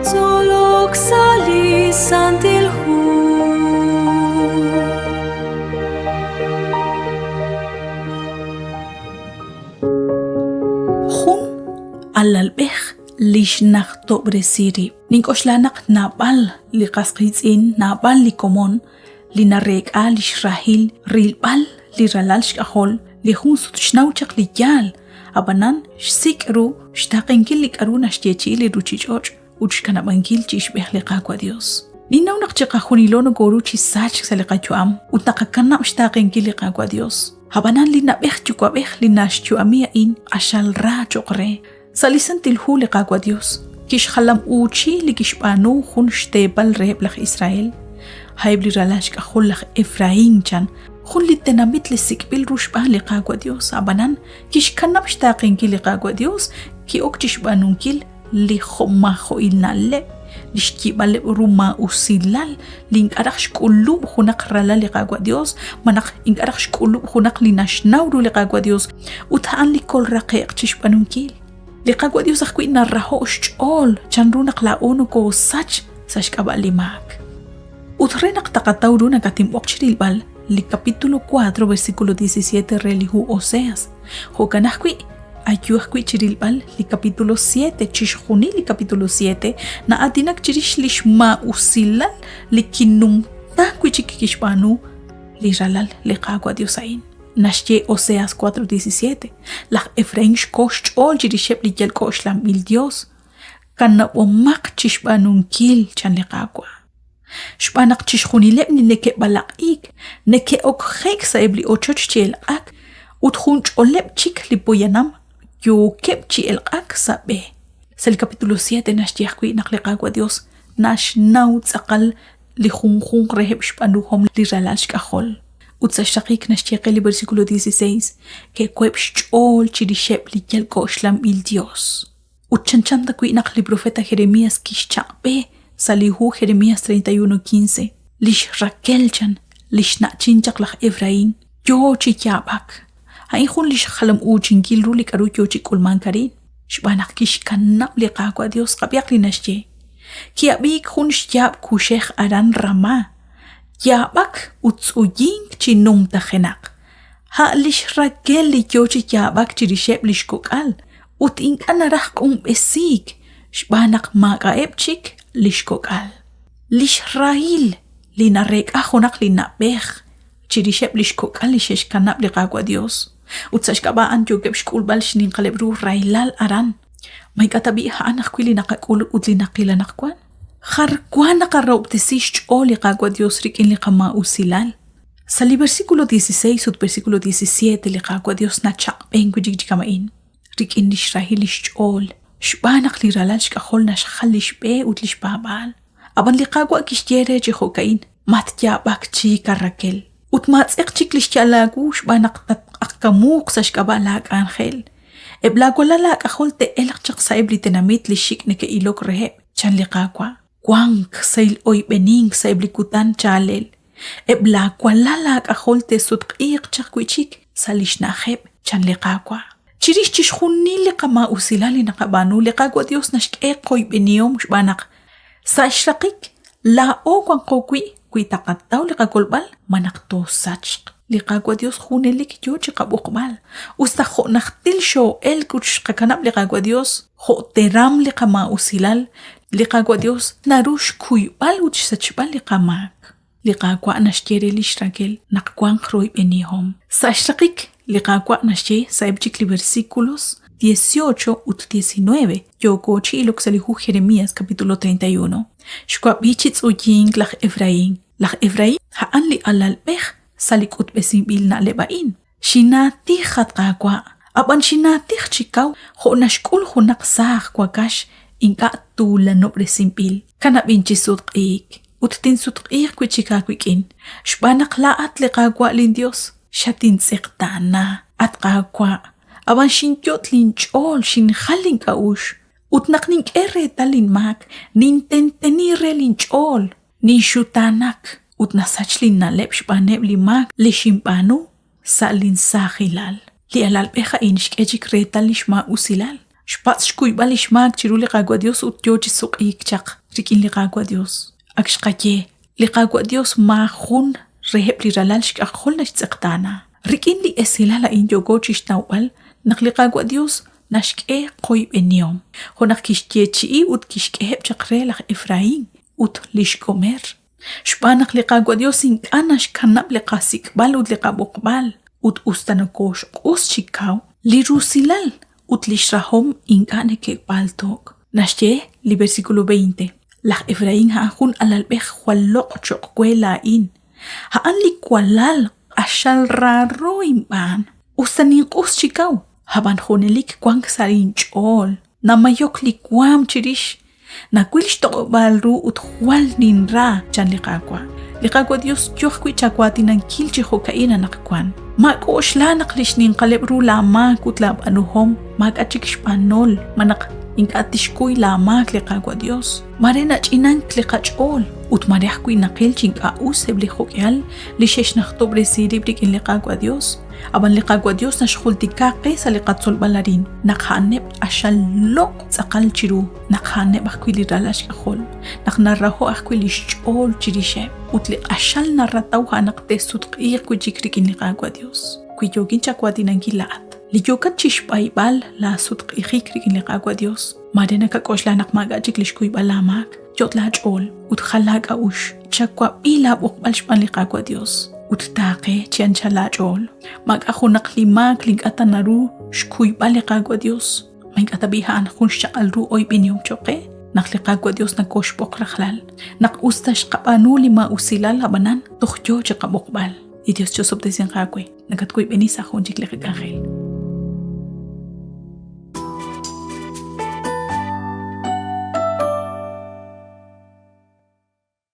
Tzolok sa' li Santil Hu. Jun alalb'ej li xnajtob'resi rib'. Nink'oxla naq naab'al li qas qiitz'in, naab'al li komon li nareek'a lix rahil rilb'al li ralal xk'ajol li jun sut xnaw chaq li yaal, ab'anan xsik' ru xtaaqenkil li k'a'ru naxyeechi'i li ruchich'och' ut xkanab'ankil chi ixb'ej li Qaawa' Dios. Ninnaw naq chiqajunilo nokoru chi sachk sa' li qayu'am ut naqakanab' xtaaqenkil li Qaawa' Dios. Ab'anan li na'b'ej yuwa'b'ej li naxyu'ami a'in q'axal ra cho'q re. Sa' li Santil Hu li Qaawa' Dios kixjalam-uuchi li kixb'aanu jun xteepal reheb' laj Israel, a'eb' li ralal xk'ajol laj Efraín chan, jun li tenamit li sik'b'il ru xb'aan li Qaawa' Dios, ab'anan kixkanab' xtaaqenkil li Qaawa' Dios, ki'ok chi xb'aanunkil li jo'maajo'il na'leb', li xyib'aleb' ru maa'usilal li ink'a' raj xk'ulub' junaq ralal li Qaawa' Dios, malaj ink'a' raj xk'ulub' junaq li naxnaw ru li Qaawa' Dios, ut a'an li kolraqe'q chi xb'aanunkil. Li Qaawa' Dios ajwi' naraho' xch'ool chanru naq laa'o nokoosach sa' xk'ab'a' li maak. Ut re naq taqataw ru nakatinb'oq chirilb'al li capítulo 4 versículo 17 re li hu Oseas. Jo'kan ajwi', ayu ajwi' chirilb'al li capítulo 7, chixjunil li capítulo 7 na'aatinak chirix li xmaa'usilal li kinumta wi' chik kixb'aanu li ralal li Qaawa' Dios a'in. Naxye Oseas 4:17, laj Efraín xko xch'ool chirixeb' li yal k'oxlanb'il Dios. Kanab'omaq chixb'aanunkil, chan li Qaawa'. Xb'aan naq chixjunileb' li neke'b'alaq'iik neke'okje'k sa'eb' li ochoch chi elq'ak ut junch'oleb' chik li poyanam yookeb' chi elq'ak sa' b'e. Sa' li capítulo 7 naxye ajwi' naq li Qaawa' Dios naxnaw tz'aqal li junjunq reheb' xb'aanuhom li ralal xk'ajol. Ut sa' xraqik naxye qe li versículo 16, ke'web' xch'ool chirixeb' li yal k'oxlanb'il Dios. Ut chanchan tawi' naq li profeta Jeremías kixchaq'b'e sa' li hu Jeremías 31:15, Lix Rakel chan, li xna'chin chaq laj Efraín, yoo chi yaab'ak. A'in jun lix jalam-uuchinkil ru li k'a'ru yoo chi k'ulmank arin, xb'aan naq kixkanab' li Qaawa' Dios qab'ihaq li naxye. Ki'ab'iik jun xyaab' kuxej aran Ramá, yaab'ak ut tz'uyink chi numtajenaq. A' lix Rakel li yo chi yaab'ak chirixeb' li xkok'al ut ink'a' naraj q'unb'esiik xb'aan naq maak'a'eb' chik li xkok'al. Li xrahil li nareek'a junaq li na'b'ej chirixeb' li xkok'al li xe'xkanab' li Qaawa' Yos ut sa' xk'ab'a' a'an yookeb' xk'ulb'al xninqaleb' ru rahilal aran. Ma ink'a' tab'i' a'an ajwi' li naqak'ul ut li naqil anaqwan? Jar wa naqarahob'tesi xch'ool li Qaawa' Yos rik'in li qamaa'usilal. Sa' li versículo 16 ut versículo 17 li Qaawa' Dios nachaq'b'en wi' chik chi kama'in, rik'in lix rahil lix ch'ool, xb'aan naq li ralal xk'ajol naxjal lix b'e ut lix paab'aal. Ab'an li Qaawa' kixye re chi jo'ka'in, Matyaab'ak chik, a Rakel, ut maatz'eq chik lix ya'al aawu xb'aan naq tatq'ajkamuuq sa' xk'ab'a' laa k'anjel. Eb' laa walal aak'ajol te'elq chaq sa'eb' li tenamit li xik' neke'ilok reheb', chan li Qaawa'. Wank sahil oyb'enink sa'eb' li kutan chaalel. Eb' laawalal aak'ajol te'sutq'iiq chaq wi' chik sa' li xna'ajeb', chan li Qaawa'. Chirix chixjunil li qamaa'usilal li naqab'aanu, li Qaawa' Yos naxk'e qoyb'enihom xb'aan naq sa' xraqik laa'o wanqo wi' wi taqataw li qakolb'al malaj toosachq. Li Qaawa' Yos junelik yo chi qab'oqb'al, us ta jo' najtil xoo'elk ut xqakanab' li Qaawa' Yos, jo' teram li qamaa'usilal, li Qaawa' Yos naru xkuyb'al ut xsachb'al li qamaak. Li Qaawa' naxye re lix Rakel naq wanq royb'enihom. Sa' xraqik, li Qaawa' naxye sa'eb' chik li versículos 18 ut 19 yooko chi ilok sa' li hu Jeremías capítulo 31. Xwab'i chi tz'uyink laj Efraín. Laj Efraín a'an li alalb'ej sa' li k'utb'esinb'il na'leb' a'in. Xinaatij, at Qaawa', ab'an xinaatij chi kaw jo' naxk'ul junaq saaj wakax ink'a' tuulanob'resinb'il. Kanab'in chi sutq'iik, ut tinsutq'iiq wi' chik aawik'in, xb'aan naq laa'at li Qaawa' linYos, xatintz'eqtaana, at Qaawa', ab'an xinyot' linch'ool xinjal link'a'uxl, ut naq nink'e reetal linmaak, nintenteni re linch'ool. Ninxutaanak ut nasach linna'leb' xb'aaneb' li maak li xinb'aanu sa' linsaajilal. Li alalb'ej a'in xk'e chik reetal li xmaa'usilal. Xpatz' xkuyb'al li xmaak chiru li Qaawa' Yos ut yo chi suq'iik chaq rik'in li Qaawa' Yos. Ak xqaye, li Qaawa' Yos maajun reheb' li ralal xk'ajol naxtz'eqtaana. Rik'in li esilal a'in yooko chi xnawb'al naq li Qaawa' Yos naxk'e qoyb'enihom, jo' naq kixyeechi'i ut kixk'eheb' chaq re laj Efraín ut lix Gomer. Xb'aan naq li Qaawa' Yos ink'a' naxkanab' li qasik'b'al ut li qab'oqb'al, ut us ta nokooxq'us chi kaw, li rusilal ut li xrahom ink'a' neke'palto'k. Naxye li versículo 20, Laj Efraín a'an jun alalb'ej jwal loq' cho'q we laa'in. A'an li walal q'axal raaro inb'aan. Us ta ninq'us chi kaw, ab'an junelik wank sa' linch'ool. Namayok li waanm chirix. Nawil xtoq'ob'aal ru ut jwal ninra, chan li Qaawa'. Li Qaawa' Dios yo ajwi' chawaatinankil chi jo'ka'in anaqwan. Maak'oxla naq li xninqaleb' ru laamaak ut laab'aanuhom maak'a' chik xb'anol, malaj ink'a' tixkuy laamaak li Qaawa' Dios. Mare nach'inank li qach'ool ut mare ajwi' naqil chi ink'a' us eb' li jo'k'ihal li xe'xnajtob'resi rib' rik'in li Qaawa' Dios. Ab'an li Qaawa' Dios naxjultika qe sa' li qatzolb'al arin naq a'aneb' q'axal loq' tz'aqal chiru, naq a'aneb' ajwi' li ralal xk'ajol, naq naraho' ajwi' li xch'ool chirixeb' ut li q'axal narataw a'an naq te'sutq'iiq wi' chik rik'in li Qaawa' Dios. Wi yookin chawaatinankil laa'at, li yookat chixb'ayb'al laa sutq'ijik rik'in li Qaawa' Dios, maare nakak'oxla naq maak'a' chik lix kuyb'al laa maak, yot' laa ch'ool ut jal laa k'a'uxl, chawab'i laa b'oqb'al xb'aan li Qaawa' Dios ut taaqe chi anchal laa ch'ool. Maak'a' junaq li maak li ink'a' ta naru xkuyb'al li Qaawa' Dios. Ma ink'a' ta b'i' a'an jun xchaq'al ru oyb'enihom cho'q qe? Naq li Qaawa' Dios nakooxb'oq rajlal, naq us ta xqab'aanu li maa'usilal ab'anan toj yoo chi qab'oqb'al. Li Dios chi'osob'tesinq aawe. Nakatwoyb'eni sa' jun chik li qak'anjel.